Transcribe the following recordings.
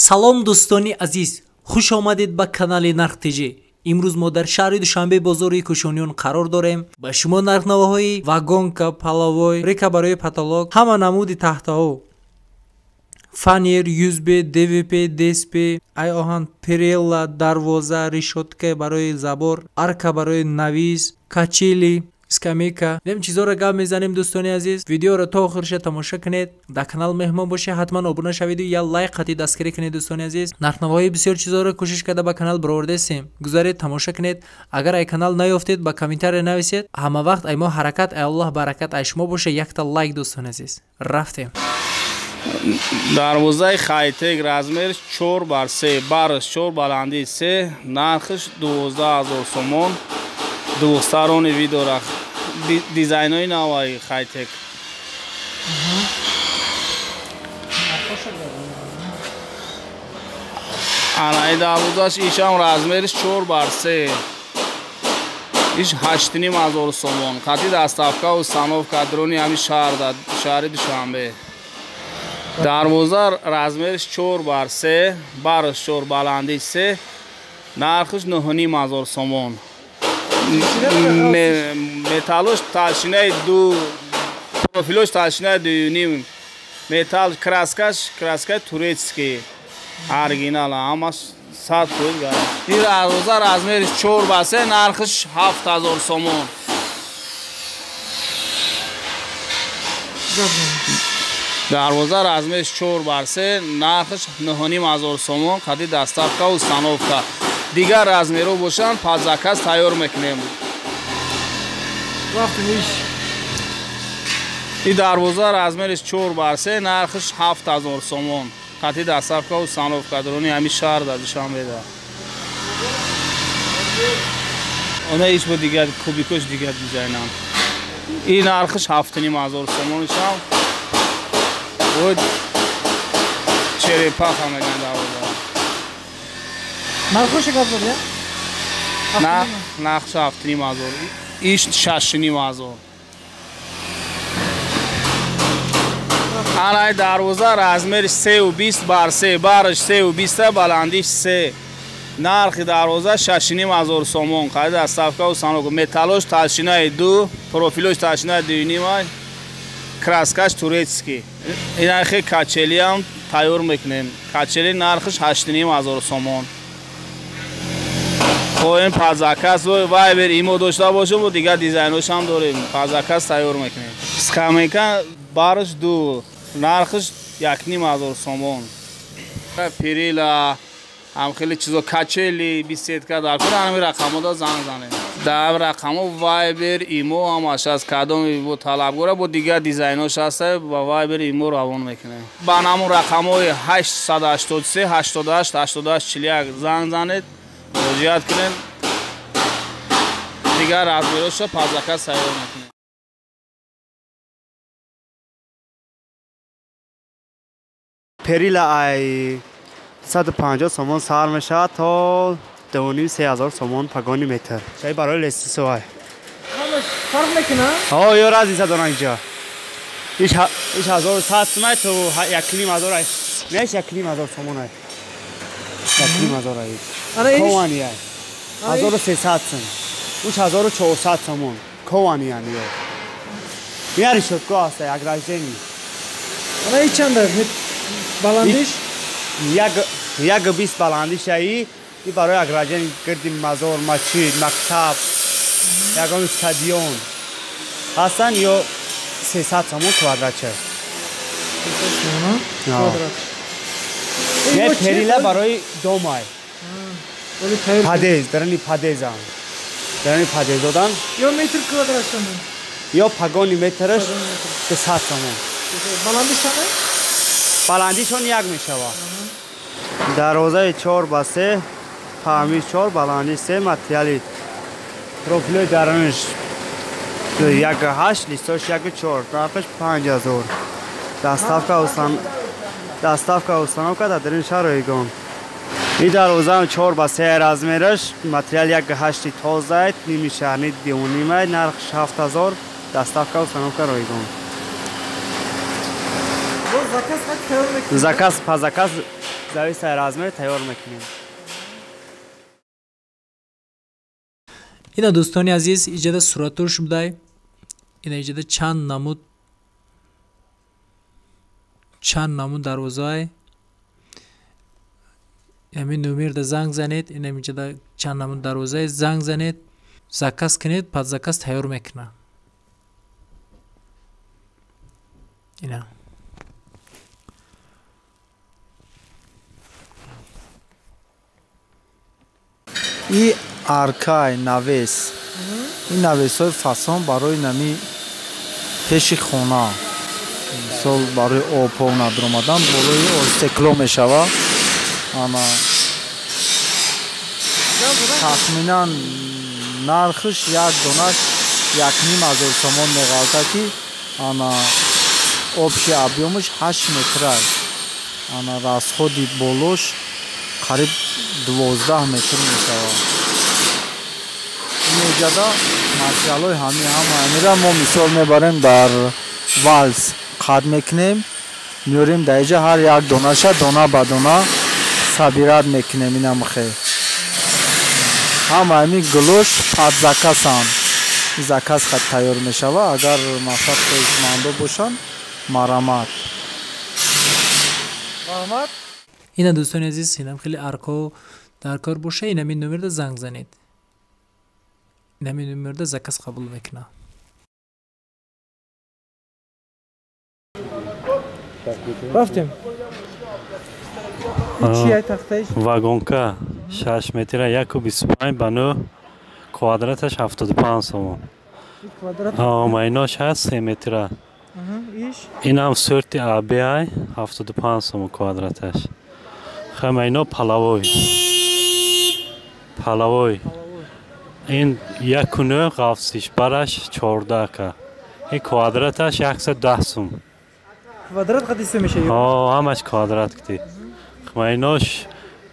Салом дӯстони азиз, хуш омадед ба канали Нарх ТЖ. Имрӯз мо дар шаҳри Душанбе, бозори Кӯшониён қарор дорем. Ба шумо нархнавоҳои вагонка, половой, река барои потолок, ҳама намуди тахтаҳо, фанер, ЮЗБ, ДВП, ДСП, ай оҳан, перила, дарвоза, решётка барои забор, арка барои навис, качели, скамейка, ин чизҳоро гап мезанем. Дӯстони азиз, видеоро то охирша тамоша кунед. Дар канал меҳмон бошед, ҳатман обуна шаведу я лайк қати дастгирӣ кунед. Дӯстони азиз, нархнавоҳои бисёр чизҳоро кӯшиш карда ба канал баровардесем. Гузаред, тамоша кунед. Агар ай канал наёфтед, ба комментария нависед. Ҳама вақт ай мо ҳаракат, ай Аллоҳ баракат, ай шумо боша якта лайк. Дӯстони азиз, рафтем. Дарвозаи Хайтек, размерш 4 бар 3, барш 4, баландии 3, нархш 12 000 сомон. Двухсторонний вид дорад, дизайнои наваи Хайтек. Анаи дарвозаш, ишам размерш 4 бар 3, иш 8 500 сомон, қати доставка, установка дрони ҳами шаҳр, шаҳри Душанбе. Дарвоза размерш 4 бар 3, барш 4, баландиш 3, нархш 9 500 сомон. Металлош толщинаи 2, профилош толщинаи 2,5, металл, краскаш краскаи турецкий, оригинал, ҳамаш 100%. Ин дарвоза размериш 4 ба 3, нархш 7000 сомон. Дарвоза размериш 4 бар 3, нархш 9 500 сомон, қади доставка, установка. Дигар размерҳо бошанд, под заказ тайёр мекунем. Ин дарвоза размериш 4 бар 3, нархш 7000 сомон, қати доставка, установка, дуруни ҳамин шаҳр, дар Душанбеда. Она иш бо дигар кубикош, дигар дизайнам. Ин нархш 7500 сомонишам. Вот черепаха мегӯянд дарвоза. Нархоша гап зад, я? Нархш 7500, иш 6500. Анай дарвоза размериш 3,20 бар 3, барш 3,20, баландиш 3, нархи дарвоза 6500 сомон, қади доставка, установка. Металлош толщинаи 2, профилош толщинаи 2,5, краскаш турецкий. Инахе качелиам тайёр мекунем. Качели нархш 8500 сомон. Хоҳем, под заказ, Вайбер, Имо дошта бошем, дигар дизайношам дорем, под заказ тайёр мекунем. Скамейка барш 2, нархш 1500 сомон. Перила, ҳам хеле чизо, качели, беседка дар кор, ҳамин рақамҳода занг занем. Дар рақамҳо Вайбер, Имо ҳамаш аст. Кадоми бо талабгора, бо дигар дизайнош ҳаста, ба Вайбер, Имо равон мекунем. Ба ҳамон рақамҳои 883 88 88 41 занг занед, муроҷиат кунем. Дигар размерҳоша под заказ тайёр мекунем. Перила ай 150 сомон сар мешавад то 2,5-3 ҳазор сомон погони метр. Шай барои лестницаҳой. Ҳамаш фарқ мекунад? Ҳо, ё разница доранд инҷа. Иш 1100 сомон то 1500 ай. Неш 1500 сомон ай. 1500 ай. Ана иш? Ковани ай. 1300 сом. Уш 1400 сомон. Ковани ани ё. Ина решётка аст, ограждение. Ана иш чанд аст? Баландиш? 1,20 баландиш аи. И барои ограждение гирди мазор, масҷид, мактаб, ягон стадион ҳастанд, ё 300 сомон квадратча. Квадрат. Не, перила барои домай. Подъезд, дарани подъездам. Дарани подъезд додан. Ё метр квадрат сомон? Ё погони метраш 200 сомон. Баландиш чанд? Баландишон як мешавад. Дарвозаи 4 ба 3, паҳмиш 4, баландиш 3, материали профилои даруниш 1,8, листош 1,4, нархаш 5000. Доставка, установка дар даруни шаҳр ройгон. Ин дарвозаам 4 ба 3 размераш, материал 1,8 тоза, ними шаҳрни 2,5, нархш 7000, доставка, установка ройгон. Заказ? Заказ, по заказ. Зависит размер тайёр мекунем. Ина дӯстони азиз, иҷода суратуш будай. Ина иҷода чанд намуд дарвозаи. Ҳамин номерда занг занед, ина иҷода чанд намуд дарвозаи занг занед, заказ кунед, под заказ тайёр мекунад. Ина и аркай навес. Ин навесҳои фасон барои нами пеши хона, мисол барои обҳо надромадан болои стекло мешава. Ана тахминан нархш як донаш 1,5 ҳазор сомон меғалта, ки ана общий объёмаш 8 метрай. Ана расходи болош қариб 12 метр мешавад. Ин материалҳои ҳами ҳама амира мо мисол мебарем, дар валс қад мекунем, меорем дар иҷа, ҳар як донаша дона ба дона собирать мекунем. Инамхе ҳама ҳами гулош под заказанд, заказ қад тайёр мешава. Агар мақсад хоҳишмандо бошанд, марамат. Раҳмат. Ина дӯстони азиз, инам хеле арко дар кор боша, инамин номерда занг занед, инамин номерда заказ қабул мекунад. Рафтем. Чи тахтаиш? Вагонка 6 метра, 1,25 ба 9, квадраташ 75 сомон. Майнош ҳаст 3 метра. Инам сорти АБ 75 сомон квадраташ. Хамайно палавой. Палавой. Ин 1,9 қафсиш, бараш 14 ка. Ин квадраташ 110 сом. Квадрат қади се мешава? Ҳо, ҳамаш квадрат кди. Майнош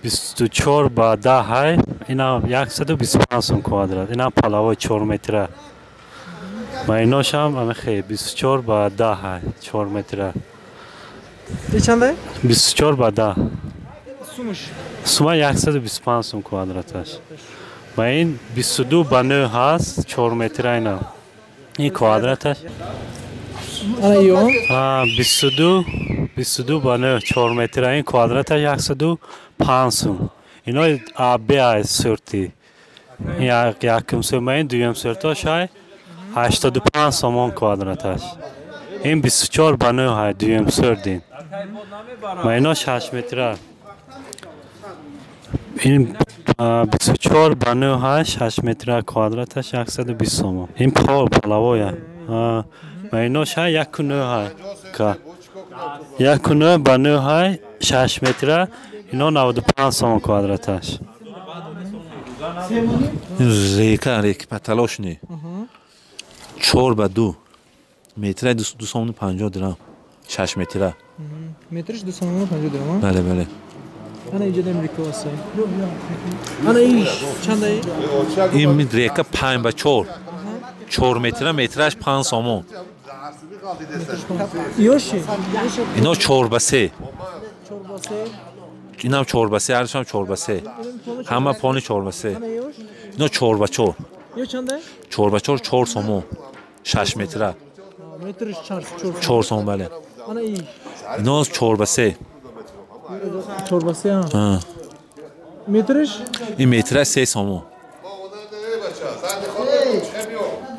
24 ба 10 ҳай, инам 125 сом квадрат. Инам палавой 4 метра. Майношам амихе 24 ба 10 ҳай, 4 метра. И чандай? 24 ба 10. Сумуш? Сума 125 сом квадраташ. Ва ин 22 ба 9 ҳаст, 4 метра инам. Ин квадраташ. Ана ё? 22 ба 9, 4 метра, ин квадраташ 105 сом. Ино АБ ай сорти. Ин якум сум, ин дуюм сорташ ай 85 сомон квадраташ. Ин 24 ба 9 ҳай дуюм сордин. Ма ино 6 метра. Ин 24 ба 9 ҳай 6 метра, квадраташ 120 сомон. Ин палавоя. Ма ино ша 1,9 ҳай. Ка. 1,9 ба 9 ҳай 6 метра, ино 95 сомон квадраташ. Река, река паталошни. 4 ба 2 метра, 2 сомон 50 дирам. 6 метра. Метраш 2 сомон 50 дирам? Бале, бале. Ана иҷода Амрико аст. Ана иш чандай? Ин река 5 ба 4. 4 метра, метраш 5 сомон. Ёши? Ино 4 ба 3. 4 ба 3. Инам 4 ба 3, ҳаршам 4 ба 3. Ҳама пони 4 ба 3. Ино 4 ба 4. Ё чандай? 4 ба 4, 4 сомон. 6 метра. Метраш 4 4 сомон, бале. Ана иш? Ино 4 ба 3. 4 ба 3, ҳа. Метраш? Ин метра 3 сомон.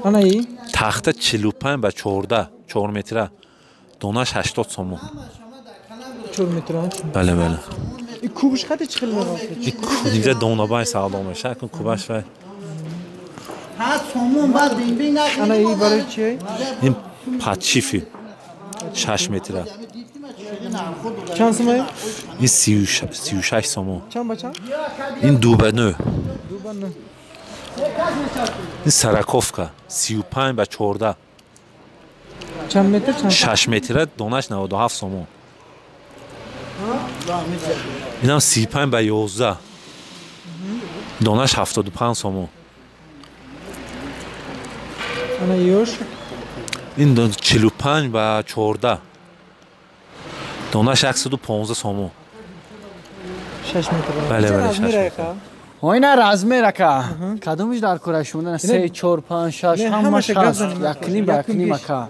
Ана и? Тахта 45 ба 14, 4 метра. Донаш 80 сомон. 4 метра? Бале, бале. И кубш қати чӣ хел меғалта? Инҷа донабай савдо мешавад, кун кубаш вай. Ана и барои чи? Ин подшифи 6 метра. Чанд сомон? Ин 36 сомон. Чанд ба чанд? Ин 2 ба 9. 2 ба 9. Ин сороковка 35 ба 14. Чанд метр? Чанд? 6 метра, донаш 97 сомон. Инам 35 ба 11. Донаш 75 сомон. Ана ёш? Ин 45 ба 14. Донаш 115 сомон. 6 метр. Бале, бале, 6 метр. Ойна размер ака. Кадомиш дар кора шумода 3 4 5 6 ҳамаш ҳаст. 1.5 ба 1.5 ака.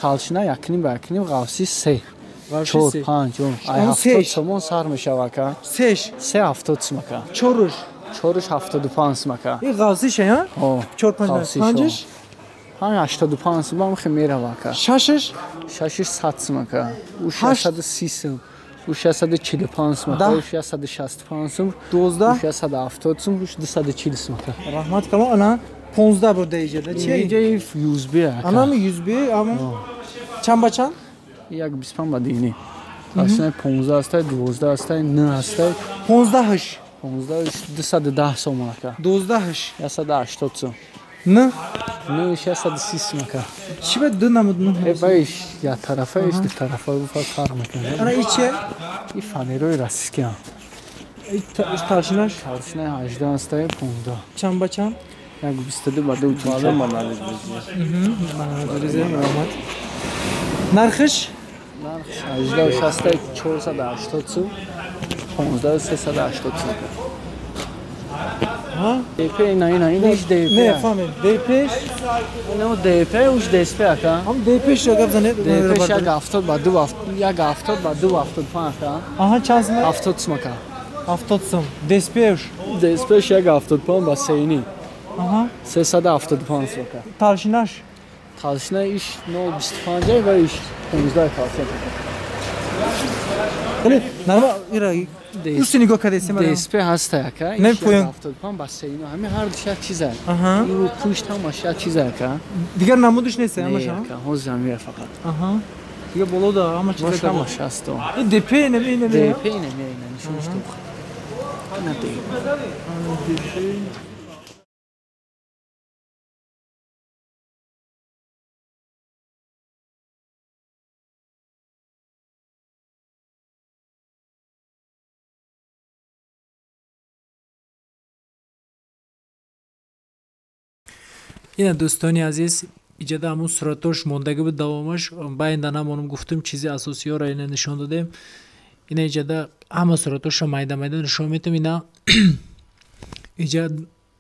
Толщина 1.5 ба 1.5 ғафси 3. 4 5 ай 70 сомон сар мешава ака. 3 3 70 сом ака. 4 4 75 сом ака. Ин ғафсише, ҳа? 4 5 5 5 85 сом ҳам хе мерава ака. 6 6 100 сом ака. У 630 сом. У 645 сом ака. У 665 сом. 12 У 670 сом, у 240 сом ака. Раҳмат калон. Ана 15 буд иҷода. Чи? Иҷа USB ака. Ана USB, ама чанд ба чанд? 1.25 ба дини. Толщина 15 аст, 12 аст, 9 аст. 15 15 210 сом ака. 12 180 сом. 9 9 630 сом ака. Чи ба ду намуд 9? Баиш як тарафа, иш ду тарафа фарқ мекунад. Ана и чи? И фанерои российский. Иш толщинаш? Толщина 18 аст, 15. Чанд ба чанд? 1.22 ба 2.4. Раҳмат. Нархиш? Нархиш 18 6 480 сом, 15 380 сом. Ҳа? ДП на ина ин иш ДП. Не, фаҳмед. ДП-ш? Ино ДП уш ДСП ака. Ҳам ДП-ш гап занед. ДП-ш 1.70 ба 2 1.70 ба 2.75 ака. Аҳа, чанд сом? 70 сом ака. 70 сом. ДСП-ш? ДСП-ш 1.75 ба 3.5. Аҳа. 375 сом ака. Толщинаш? Толщина иш 0.25 ва иш 15 толщина. Вале норма ира уси нигоҳ кардед сема. ДСП ҳаст ака. Не поён. 75 ба 3.5 ҳами ҳар душ як чиз аст. Аҳа. Ин пушт ҳамаш як чиз ака. Дигар намудиш нест ҳамаш? Не ака, ҳозир ҳамия фақат. Аҳа. Дигар боло да ҳама чиз ака. Ҳамаш ҳаст. Ин ДП не ин не. ДП не не нишонаш то. На ДП. Ина дӯстони азиз, иҷода ҳамун суратош мондагӣ буд давомаш, байнда намонум гуфтум, чизи асосиёро ина нишон додем. Ина иҷода ҳама суратошро майда майда нишон метам. Ина иҷа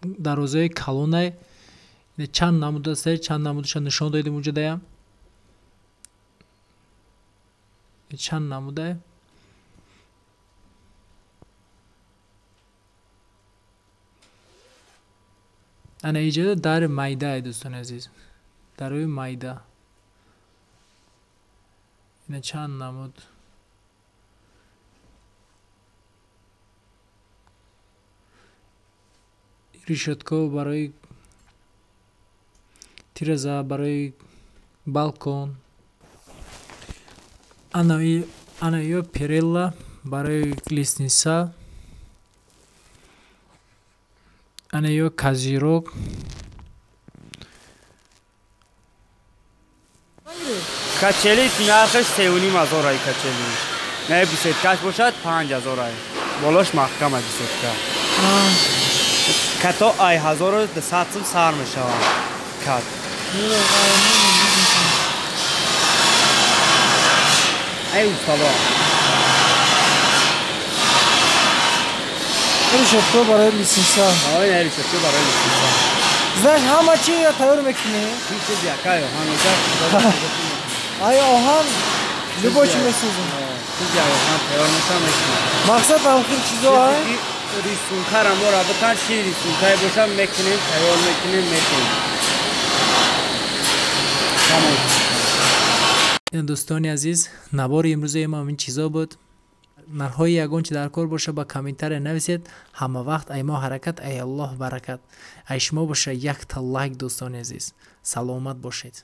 дарвозаи калонай, ина чанд намуд аст, чанд намудашро нишон додем уҷодаям. Чанд намудай. Ана иҷода дари майдае дӯстони азиз, дарои майда. Ина чанд намуд. Решётка барои тираза, барои балкон. Ана ё перилла барои лестница. Ана ё козирог. Качели нархаш 3.5 ҳазор ай качели. Не бисеткаш бошад 5 ҳазор ай. Болош маҳкам ай бисетка. Като ай 1200 сом сар мешавад. Кат. Ай устава. Решётка барои лестница. Ой, решётка барои лестница. Знаешь, ҳама чи тайёр мекунӣ? Ҳеҷ чиз якаю, ҳамеша. Ай оҳан любой чи месозем. Чиз оҳан тайёр мекунем. Мақсад ҳам хел чизо ай? Рисункара моро битан чи рисункае боша мекунем, тайёр мекунем, мекунем. Тамом. Дӯстони азиз, навори имрӯзаи мо ҳамин чизо буд. Нархҳои ягон чи дар кор боша ба комментария нависед. Ҳама вақт ай мо ҳаракат, ай Аллоҳ баракат. Ай шумо боша якта лайк дӯстони азиз. Саломат бошед.